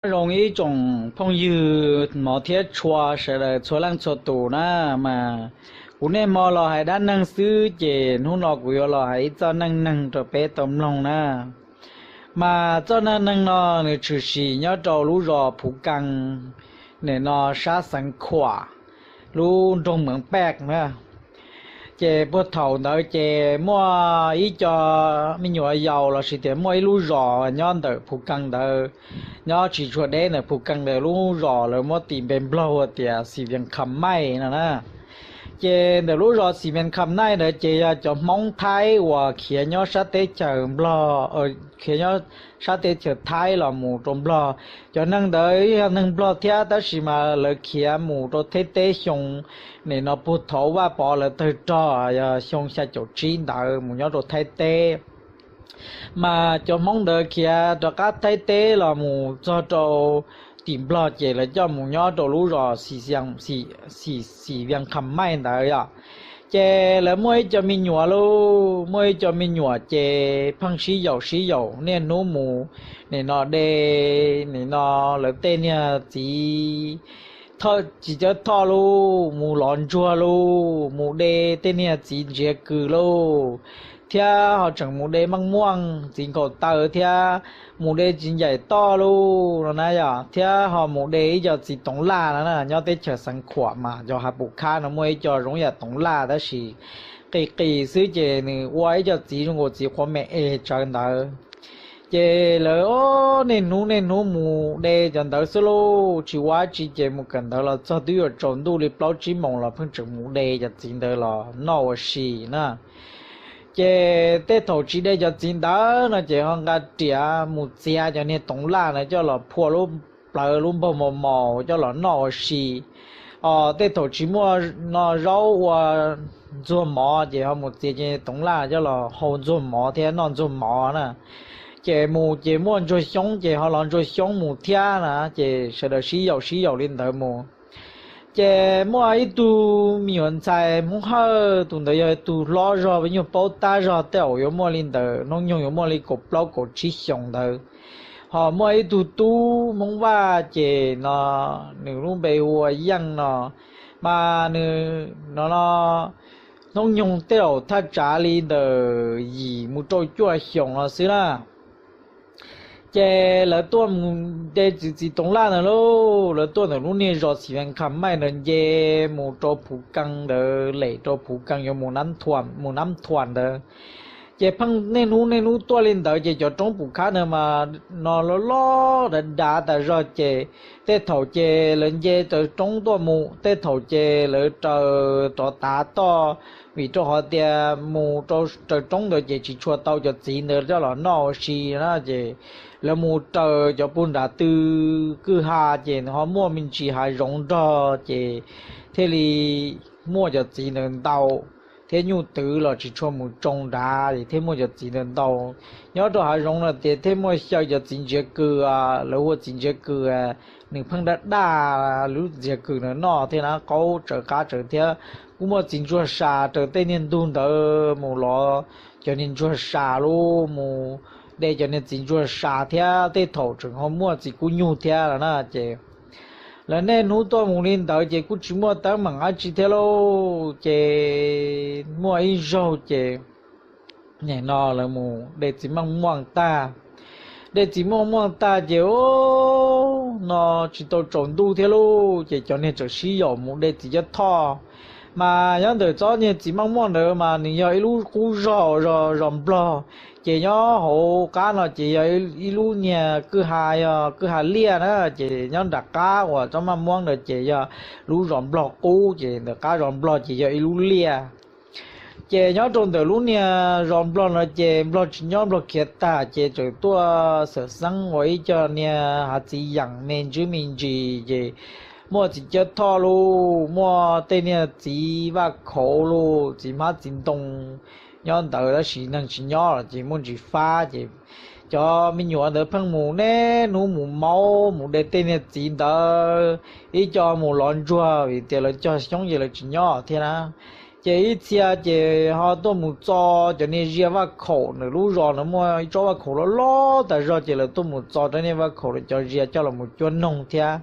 Nyob zoo ib tsoom phooj ywg hmov thiab tshua sawv daws txhua leej txhua tus na, mas kuv niaj hmo los hais dab neeg xwb ces hnub no kuv yuav los hais ib txoj neej neeg rau peb tau mloog na. Mas txoj neej neeg no nws tshwm sim nyob rau lub zos Phuv Kees, nim no sab Xeev Khuam, lub nroog Meev Paj na. Ces puag thaum ntawd ces muaj ib co me nyuam yaus los sis tias muaj ib lub zos nyob ntawm Phuv Kees ntawd, nyob tsis tshua deb ntawm Phuv Kees ntawd lub zos lawv muab tis npe Nplog ua tias Xim Vias Kham Maij no na. Ces ntawm lub zos Xim Vias Kham Maij ntawd ces yog cov Hmoob Thaib uas khiav nyob sab teb chaws Nplog, khiav nyob sab teb chaws Thaib los mus rau Nplog. Cov neeg ntawd yog neeg Nplog thiab tab sis mas lawv khiav mus rau Thaib teb xyoo, nim no puag thaum Vaj Pov lawv tawg rog yog xyoo xya caum tsib ntawd mus nyob rau Thaib teb. Mas cov Hmoob ntawd khiav rov qab Thaib teb los mus txog rau tim Nplog ces lawv coj mus nyob rau lub zos Xim Vias Kham Maij ntawd yom. Ces lawv muaj ib co me nyuam lauj, muaj ib co me nyuam ces pheej sib yaum sib yaum niaj hnub mus, nim no de, nim no lawv tej niag txiv, txiv Cawv Thoj lauj, mus lov ntsuag lauj, mus de tej niag txiv ntsiav kws lauj, thiab ho tseem mus de meej muaj txiv nkaus taw thiab, mus de txiv ncaim toj lauj no na yom, thiab ho mus de ib co txiv toov laj no na. Nyob teb chaws Xeev Khuam mas cov hav pum khab no muaj ib co zoo yam toov laj tab sis qis qis xwb ces nws ua ib co txiv zoo nkaus txiv quav me es tsawv ntawd. Ces lawv niaj hnub niaj hnub mus de cov ntawd xwb lauj, tsis ua dab tsi ces mus kawm ntawv los txog twb yuav tsaus ntuj li plaub tsib moos los pheej tseem mus de cov txiv ntawd los noj ua si na. Ces tej thaum tsis de cov txiv ntawd no ces ho nqa riam mus txiav cov niag toov laj na coj los phua lub plawv lub npaug mos mos coj los noj ua si. Tej thaum tsis muaj no zaub ua ntxuag mov ces ho mus txiav cov niag toov laj coj los hau ntxuag mov thiab noj ntxuag mov na. Ces mus ces muaj ntsuag xyoob ces ho los ntsuag xyoob mus thiab na, ces sawv daws sib yaum sib yaum li ntawd mus. Ces muaj ib tug me nyuam ntxhais Hmoob Hawj, tus ntawd yog tus hlob zog, nyuag paub tab zog tej zaum yuav muaj li ntawd, hnub nyoog yuav muaj li kaum plaub kaum tsib xyoos ntawd. Ho muaj ib tug tub Hmoob Vaj ces no nws lub npe hu ua Yeej no, mas nws no no hnub nyoog tej zaum thaj tsam li ntawm yim mus rau cuaj xyoos no xwb na. Ces lawv tuaj mus de txiv txiv toov laj ntawd lauj, lawv tuaj ntawm lub niag zos Xim Vias Kham Maij ntawd nce mus rau Phuv Kees ntawd, lem rau Phuv Kees yuav mus Nab Thuam ntawd. Ces pheej niaj hnub niaj hnub tuaj li ntawd ces cov roob pum khab ntawd mas no loj loj dav dav tas zog ces tej thaum ces lawv nce raws roob tuaj mus, tej thaum ces lawv raws rov tav toj, vim rau qhov tias mus rau raws roob ntawd ces tsis tshua tau cov txiv ntawd coj los noj ua si na. Ces lawv mus raws cov puag nram tw kwj ha ces ho muaj me ntsis hav zoov nrog ces thiaj li muaj cov txiv ntawd ntau, thiab nyuj twm los tsis tshua mus tsoo nrad es thiaj muaj cov txiv ntawd ntau. Nyob rau hav zoov no ces thiaj muaj xyaw cov txiv ntsiav kws, lawv hu ua txiv ntsiav kws, nws pheej daj daj lub ntsiav kws ntawd noj thiab na, qaub tsawv qab tsawv thiab. Kuj muaj txiv ntsuag sa raws tej niag ntug ntawd mus los, cov niag ntsuag sa lub mus de cov niag txiv ntsuag sa thiab tej thaum tseem ho muaj txiv kub nyuj thiab los na. Ces lawv niaj hnub tuaj mus li ntawd ces kuj tsis muaj teeb meem dab tsi thiab lauj. Ces muaj ib zaug ces nim no lawv mus de txiv meej muaj tag, de txiv meej muaj tag ces no tsis tau tsaus ntuj thiab lauj, ces cov niag txawm sib yaum mus de txiv Cawv Thoj. Mas nyob ntawm tsob niag txiv meej muaj ntawd mas nws yog ib lub qub zos, zos Nplog, ces nyob hauv qab no ces yog ib lub niag kwj ha, yog kwj ha liaj na, ces nyob nram qab uas tsob maj muab ntawd ces yog lub zos Nplog qub, ces ntawm qab zos Nplog ces yog ib lub liaj. Ces nyob rau ntawm lub niag zos Nplog no ces Nplog tsis nyob, Nplog khiav tag ces txawm tuaj xawm xeeb ua ib co niag hav txiv yeem me ntsis me ntsis ces muaj txiv Cawv Thoj lauj, muaj tej niag txiv Vaj Khauv lauj, txiv hmab txiv ntoo nyob ntawd tab sis neeg tsis nyob los ces muaj ntsis fab ces cov me nyuam ntawd pheej mus niaj hnub mus maub mus de tej niag txiv ntawd, ib co mus lov ntsuag vim tias lawv cog xyoob ces lawv tsis nyob thiab na. Ces ib txhia ces ho tuaj mus txo cov niag zia vaj khaum, nws lub zos nws muaj ib tsob vaj khaum loj loj tas zog, ces lawv tuaj mus txo rau niag vaj khaum cov zia coj los cuab noog thiab,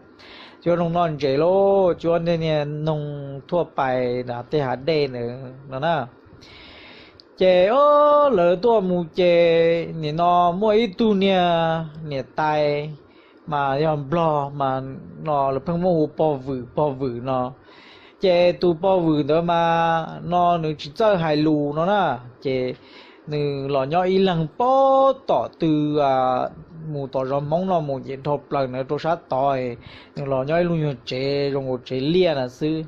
cuab noog noj ntses lauj, cuab niag noog thuaj pais nram tej hav dej ntawd no na. Ces lawv tuaj mus ces nim no muaj ib tug niag niam tais mas yog nplog mas no lawv pheej muab hu pog Vwm pog Vwm no. Ces tus pog Vwm ntawd mas no nws tsis txawj hais lus no na, ces nws los nyob ib leeg pog tom tw mus tom zos Hmoob no mus ces dhau plaws ntawd rau sab tod, nws los nyob ib lub nyuag tsev zoo nkaus tsev liaj na xwb.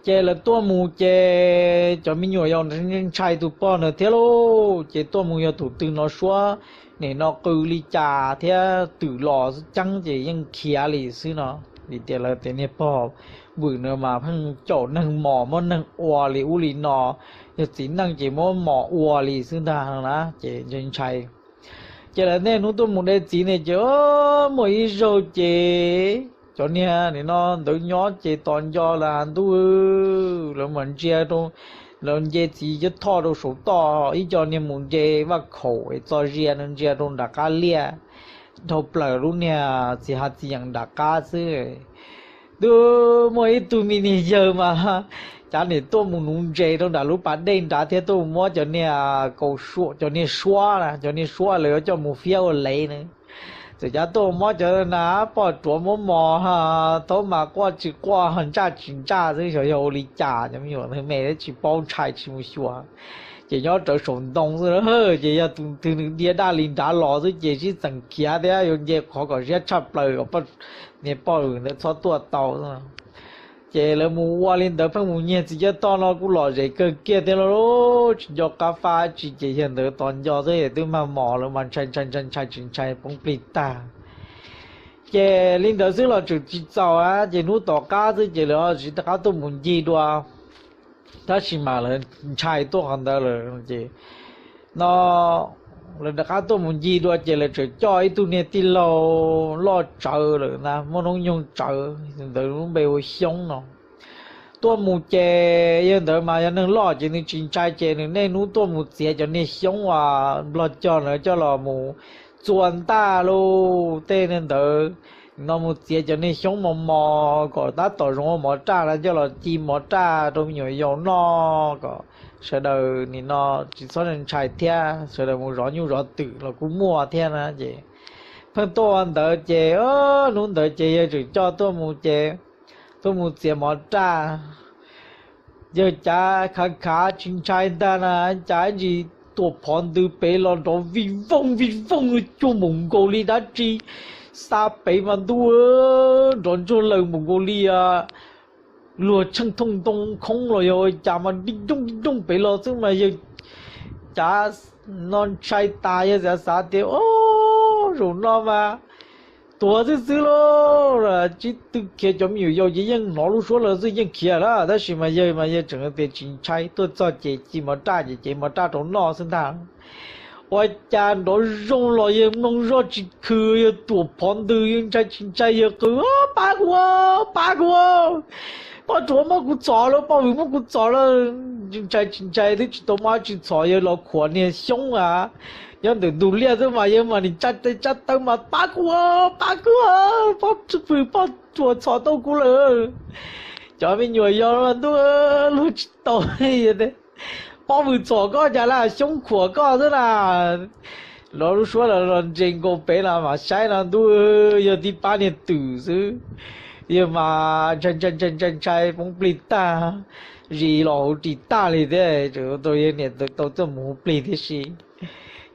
Ces lawv tuaj mus ces cov me nyuam yaus ntshai tus pog ntawd thiab lauj, ces tuaj mus yog tus twg no suab nim no qw li cas thiab twm los xwb ceeb ces yeej khiav li xwb no. Vim tias lawv tias niag pog Vwm no mas pheej caum neeg mos muab neeg ua li ub li no, yog txiv neej ces muab mos ua li xwb ntag no na, ces ntshai ntshai. Ces lawv niaj hnub tuaj mus de txiv ne ces muaj ib zaug ces cov niag nim no ntawd nyob ces tos nco lawm ntuj, lawv mas ntsia rau, lawv nce txiv cov thoj rau saum toj, ib co niag mus nce vaj khaum es txo zia no ntsia rau nram qab liaj, dhau plaws lub niag txiv hav txiv yeem nram qab xwb. Twb muaj ib tug me niag yawg mas cav nim tuaj mus nuv ntses rau nram lub pas dej nrad thiab tuaj mus muab cov niag kaus suam, cov niag suab na, cov niag suab lawv yuav coj mus fiab ua lev na. Txawm cav tuaj mus muab cov na poj ruav muab mos, thaub mas quaj tsis quaj, ntsaj tsis ntsaj xwb, xyov yog ua li cas, cov me nyuam me tsis paub ntshai tsis mus xyuas. Ces nyob rawv saum ntoo xwb, ces yog tus twg nws dhia daj li nrad los xwb ces sib txeem khiav thiab yuav nce qhov kom siab tshaj plaws kom niag poj Vwm ntawd txhob tuaj tau. Ces lawv mus ua li ntawd pheej mus nyiag txiv cov thoj no kuj lom zem kawg kiag thiab lauj, tsis nco qab fab tsi ces yawg ntawd tos nco xwb es twb mag mos lawm mas ntshai ntshai ntshai ntshai tsis ntshai poob plig tag. Ces li ntawd xwb los tseem tsis txaus a, ces hnub tom qab xwb ces lawv tsis rov qab tuaj mus ncig dua, tab sis mas lawv ntshai tuaj qhov ntawd lawm ces no lawv rov qab tuaj mus ncig dua ces lawv tseem coj ib tug niag tij laug loj tsawv lawm na, muaj hnub nyoog tsawv ntawd lub npe ua Xyoob no tuaj mus ces yawg ntawd mas yog neeg loj ces nws tsis ntshai ces nws niaj hnub tuaj mus txiav cov niag xyoob uas nplog cog ntawd coj los mus txua ntaj lauj. Tej niag ntawd no mus txiav cov niag xyoob mos mos kom tab tom zoo ua mov raj na coj los ci mov raj rau me nyuam yaus noj kom sawv daws nim no tsis txhob ntshai thiab sawv daws mus zov nyuj zov twm los kuj muaj thiab na. Ces pheej tuaj ua ntawd ces hnub ntawd ces yawg tseem coj tuaj mus ces tuaj mus txiav mov raj. Yawg cav khav khav tsis ntshai ntag na, cav ntsis tuam phov ntws pem los nrov vij vooj vij vooj cuag npaum nkaus li dab tsi. Xa pem mas ntuj, nrov ntsuag lawm npaum nkaus li luag tsheej thooj ntoo khoob los yog ua cas mas dib dooj dib dooj pem los xwb mas yawg cav no ntshai tas yawg xav xav tias o, zaum no mas tuag xwb xwb lauj. Tsis twb khiav cov me nyuam yaus ces yeej hnov lub suab lawv xwb yeej khiav lawm tab sis mas yawg mas yawg tseem tias tsis ntshai, tuaj txog ces ci mov raj ces cev mov raj rau noj xwb ntag. Ua cas nrov zoo los yawg mloog zoj tsis khw, yawg tuam phov ntws yawg ntshai tsis ntshai yawg qw, pab kuv, pab kuv, poj ruam muab kuv txhom lawm, poj vwm muab kuv txhom lawm. Ntshai tsis ntshai twb tsis tau muaj dab tsi txhom yawg los khuam niag xyoob a, nyob ntawm ntug liaj xwb mas yawg mas nim tsab tes tsab taw mas pab kuv, pab kuv, poj vwm poj ruam txhom tau kuv lawm. Cov me nyuam yog ntuj, luag tsis tau, poj vwm txhom koj cas lawm, xyoob khuam koj xwb na. Los lub suab los los ntses nkaus pem los mas saib no ntuj, yawg tib pab niag twm xwb. Yawg mas ntshai ntshai ntshai ntshai poob plig tag, zis los hauv ris tag li thiab, tseem tau yawg niam tau txawj mus hu plig tib si.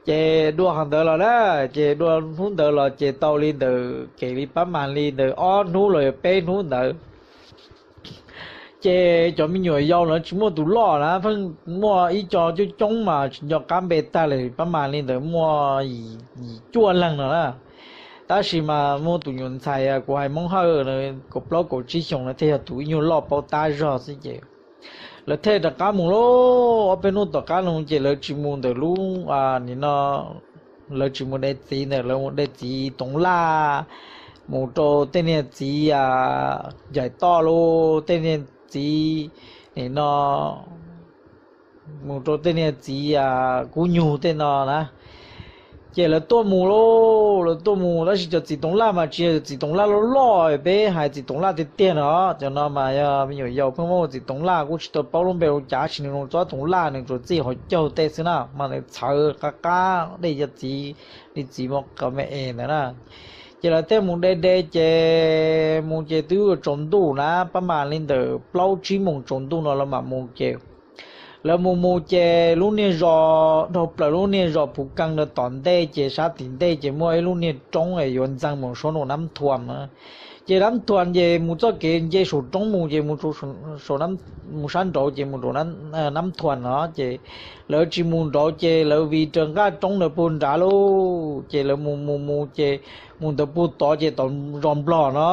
Ces dua qhov ntawd los na, ces dua hnub ntawd los ces tau li ntawd kev li pab mas li ntawd ob hnub los yog peb hnub ntawd. Ces cov me nyuam yaus lawv tsis muaj tus loj na, pheej muaj ib co coob coob mas tsis nco qab npe tag li, pab mas li ntawd muaj yim cuaj leeg no na. Tab sis mas muaj tus nyuam ntxhais kuv hais Hmoob Hawj kaum plaub kaum tsib xyoos no thiaj yog tus ib nyuag loj paub tab zog xwb ces lawv thiaj rov qab mus lauj. Ob peb hnub tom qab no ces lawv tsis mus ntawm lub nim no, lawv tsis mus de txiv ntawm, lawv mus de txiv toov laj, mus rau tej niag txiv ncaim toj lauj, tej niag txiv nim no mus rau tej niag txiv kub nyug tej no na. Ces lawv tuaj mus lauj, lawv tuaj mus tab sis cov txiv toov laj mas tsis yog txiv toov laj loj loj peb hais txiv toov laj tiag tiag no, cov no mas yog me nyuam yaus pheej muab ua txiv toov laj, kuj tsis tau paub lub npe ua cas, tab sis nws zoo txob toov laj, nws tsuas txij hauv caug tej xwb na mas nws txhawv qab qab dej cov txiv, li txiv mos qas me es ntawd na. Ces lawv thiaj mus de de ces mus ces twb yuav tsaus ntuj na, pab mam li ntawm plaub tsib moos tsaus ntuj no lawv mam mus ces lawv mus mus ces lub niag zos dhau plaws lub niag zos Phuv Kees ntawd tom ntej ces sab tim ntej ces muaj ib lub niag roob es yuav ntxeev mus saum nram Nab Thuam na. Ces Nab Thuam ces mus txoj kev nce saum roob mus ces mus sab nraud ces mus rau Nab Thuam no ces lawv tsis mus nraud ces lawv vij raws nqaj roob ntawd puag nrad lauj, ces lawv mus mus mus ces mus ntawd puag tod ces tom zos Nplog no.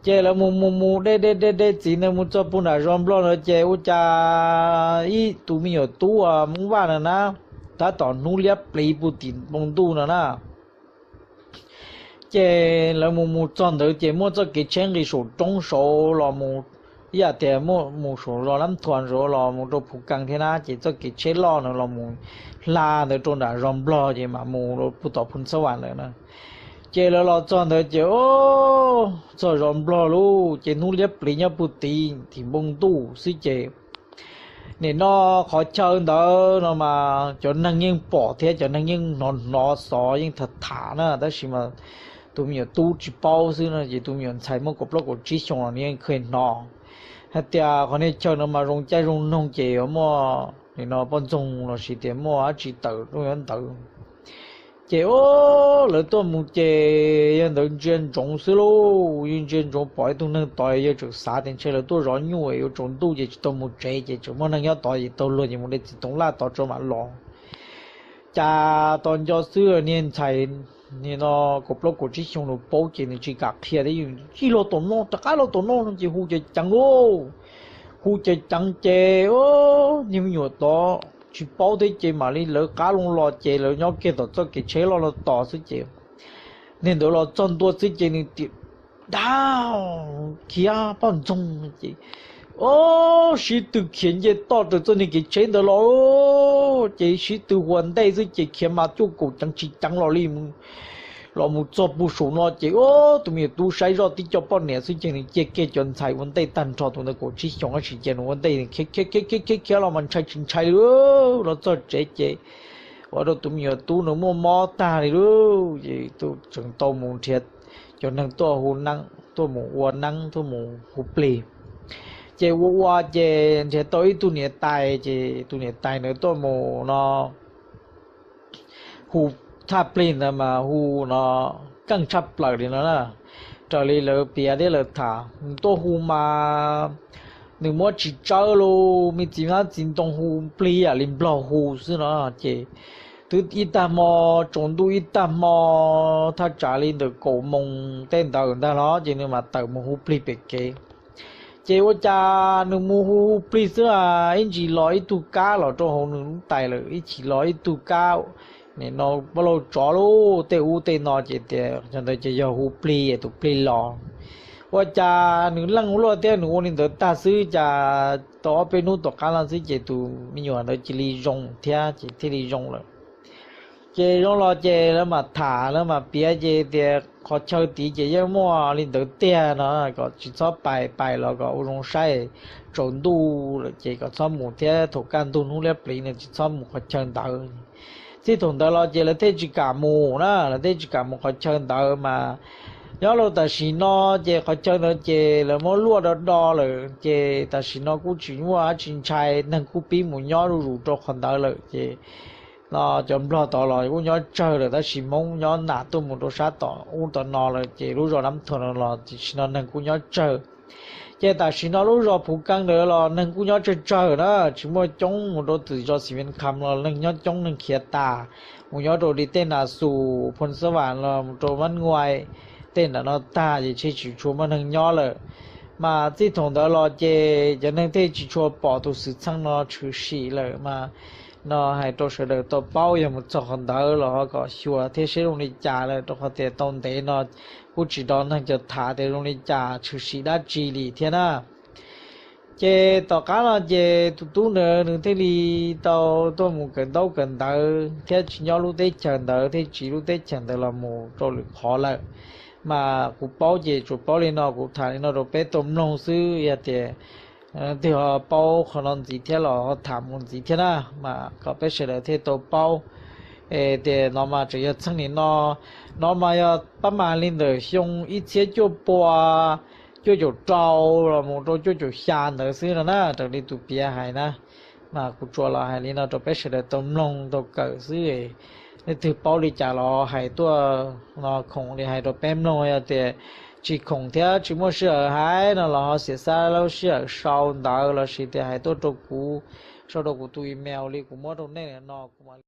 Ces lawv mus mus mus de de de de txiv ntawd mus txog puag nram zos Nplog no ces ua cas ib tus me nyuam tub Hmoob Vaj no na, tab tom hnub liab pliv puag tim npoo ntuj no na. Ces lawv mus mus txog ntawd ces muaj txoj kev tsheb nqis saum roob saud los mus, ib yam tias muaj mus saum zos Nab Thuam saud los mus rau Phuv Kees thiab na, ces txoj kev tsheb loj no los mus hla ntawd rau nram zos Nplog ces mam mus puag tom Phu Xab Vam lawm na. Ces lawv los txog ntawd ces txog zos Nplog lauj, ces hnub liab pliv nyob puag tim tim npoo ntuj xwb ces nim no qhov chaw ntawd no mas cov neeg yeej pom thiab cov neeg yeej hnov hnov xov yeej tham tham na, tab sis mas tus me nyuam tub tsis paub xwb no ces tus me nyuam ntxhais muaj kaum plaub kaum tsib xyoos los nws yeej kheev hnov hais tias qhov niag chaw no mas zoo caij zoo nyoog ces yuav muaj nim no poj ntxoog los sis tias muaj dab tsi tawm tuaj nyob ntawd. Ces lawv tuaj mus ces yawg ntawd ntsia ntsoov xwb lauj, yawg ntsia ntsoov pom ib tug neeg tod, yawg txawm xav tias ntshe lawv tuaj zov nyuj yuav tsaus ntuj ces tsis tau mus tsev ces tseem muaj neeg nyob tod ces tau luag ces mus de txiv toov laj tod tso mam los. Cas tos nco xwb niag ntxhais nim no kaum plaub kaum tsib xyoo nws paub ces nws tsis kam qhia thiab, ib los tom no rov qab los tom no no ces hu ceev ceev lauj, hu ceev ceev ces niag me nyuam tod tsis paub thiab ces mam li lawv qab loo los ces lawv nyob kiag tom txoj kev tsheb loj no tos xwb ces niag ntawd los txog ntua xwb ces nws tias, Dab, khiav poj ntxoog ces, o, sib tw khiav nce toj raws txoj niag kev tsheb ntawd los, ces sib tw hua ntej xwb ces khiav mas cuaj kaum ceev tsis ceev los li los mus txog puag saum no ces tus me nyuam tub saib zoj tib co poj niam xwb ces nws cia kiag cov ntxhais ua ntej tag nrho, tus ntawd kaum tsib xyoos tab sis cia nws ua ntej khiav khiav khiav khiav los mas ntshai tsis ntshai li. Los txog tsev ces ua rau tus me nyuam tub nws muaj mob tag li lauj, ces tseem tau mus nrhiav cov neeg tuaj hu neeb, tuaj mus ua neeb, tuaj mus hu plig. Ces ua ua ces nrhiav tau ib tug niam tais, ces tus niam tais ntawd tuaj mus no hu thaj plig ntawd mas hu no keej tshaj plaws li no na. Raws li lawv piav thiab lawv tham nws tuaj hu mas nws muab tsis tsawb lauj, me txiv nab txiv ntoo hu plig ib yam li nplog hu xwb no. Ces twb ib tag hmo, tsaus ntuj ib tag hmo, thaj tsam li ntawm kaum moos tej ntawd ntag los ces nws mam tawm mus hu plig pem kev. Ces ua cas nws mus hu hu plig xwb a, ib ntsis los ib tug kab los rau hauv nws lub tais lawm, ib chim los ib tug kab, nim no pab laug tsov lauj, tej ub tej no ces tias cov ntawd ces yog hu plig, tus plig los. Ua cas nws leej ua luaj thiab nws ua li ntawd tag xwb cas tau ob peb hnub tom qab no xwb ces tus me nyuam ntawd cia li zoo thiab ces thiaj li zoo lawm. Ces zoo los ces lawv mam tham lawv mam piav ces tias qhov chaw tid ces yeej muaj li ntawd tiag no, kom tsis txhob pais, pais los kom ua zoo saib, tsaus ntuj lawm ces kom txhob mus thiab, thaum kaj ntug hnub liab pliv no tsis txhob mus qhov chaw ntawd. Txij thaum ntawd los ces lawv thiaj tsis kam mus na, lawv thiaj tsis kam mus qhov chaw ntawd mas nyob rau tam sim no ces qhov chaw ntawd ces lawv muab luaj do do lawm ces tam sim no kuj tsis muaj dab tsi ntshai, neeg kuj pib mus nyob zuj zus rau qhov ntawd lawm ces no cov nplog tod los kuj nyob tsawg lawm tab sis Hmoob nyob nam tuaj mus rau sab tom ub tom no lawm ces lub zos Nab Thuam no los tam sim no neeg kuj nyob tsawg. Ces tam sim no lub zos Phuv Keeb ntawd los neeg kuj nyob tsawg tsawg na, tsis muaj coob, mus rau tim zos Xim Vias Kham los neeg nyob coob neeg khiav tas, mus nyob rau li tej Nas Xus, Phoo Xab Vam los mus rau Mab Nuai, tej nram no tag ces thiaj tsis tshua muaj neeg nyob lawm. Mas txij thaum ntawd los ces cov neeg thiaj tsis tshua pom tus xwm txheej no tshwm sim lawm mas no hais rau sawv daws tau paub, yog mus txog qhov ntawd los ho kom xyuas thiab seb zoo li cas lawm, rau qhov tias tau ntev no kuj tsis hnov neeg cov tham tias zoo li cas tshwm sim dab tsi li thiab na. Ces tom qab no ces tus tub ntawd nws thiaj li tau tuaj mus kawm ntaub kawm ntawv thiab tsis nyob lub teb chaws ntawd thiab tsiv lub teb chaws ntawd los mus rau lwm qhov lawm. Mas kuv paub ces tsuas paub li no, kuv tham li no rau peb tau mloog xwb. Yog tias leej twg ho paub qhov no ntxiv thiab los ho tham mus ntxiv thiab na, mas kom peb sawv daws thiaj tau paub. Es tias no mas tseem yog txheej nim no, no mas yog pab mas li ntawm xyoo ib txhiab cuaj pua cuaj caum rau los mus rau cuaj caum xya ntawd xwb no na, raws li tus piav hais na. Mas kuv tsuas los hais li no rau peb sawv daws tau mloog tau kawm xwb. Leej twg paub li cas los hais tuaj no, khoom li hais rau peb mloog. Yog tias tsis khoom thiab tsis muaj sij hawm hais no los ho xiam xab lub sij hawm sau ntawv los sis tias hais tuaj rau kuv, sau rau kuv tus email li kuv muab rau nej no, kuv mam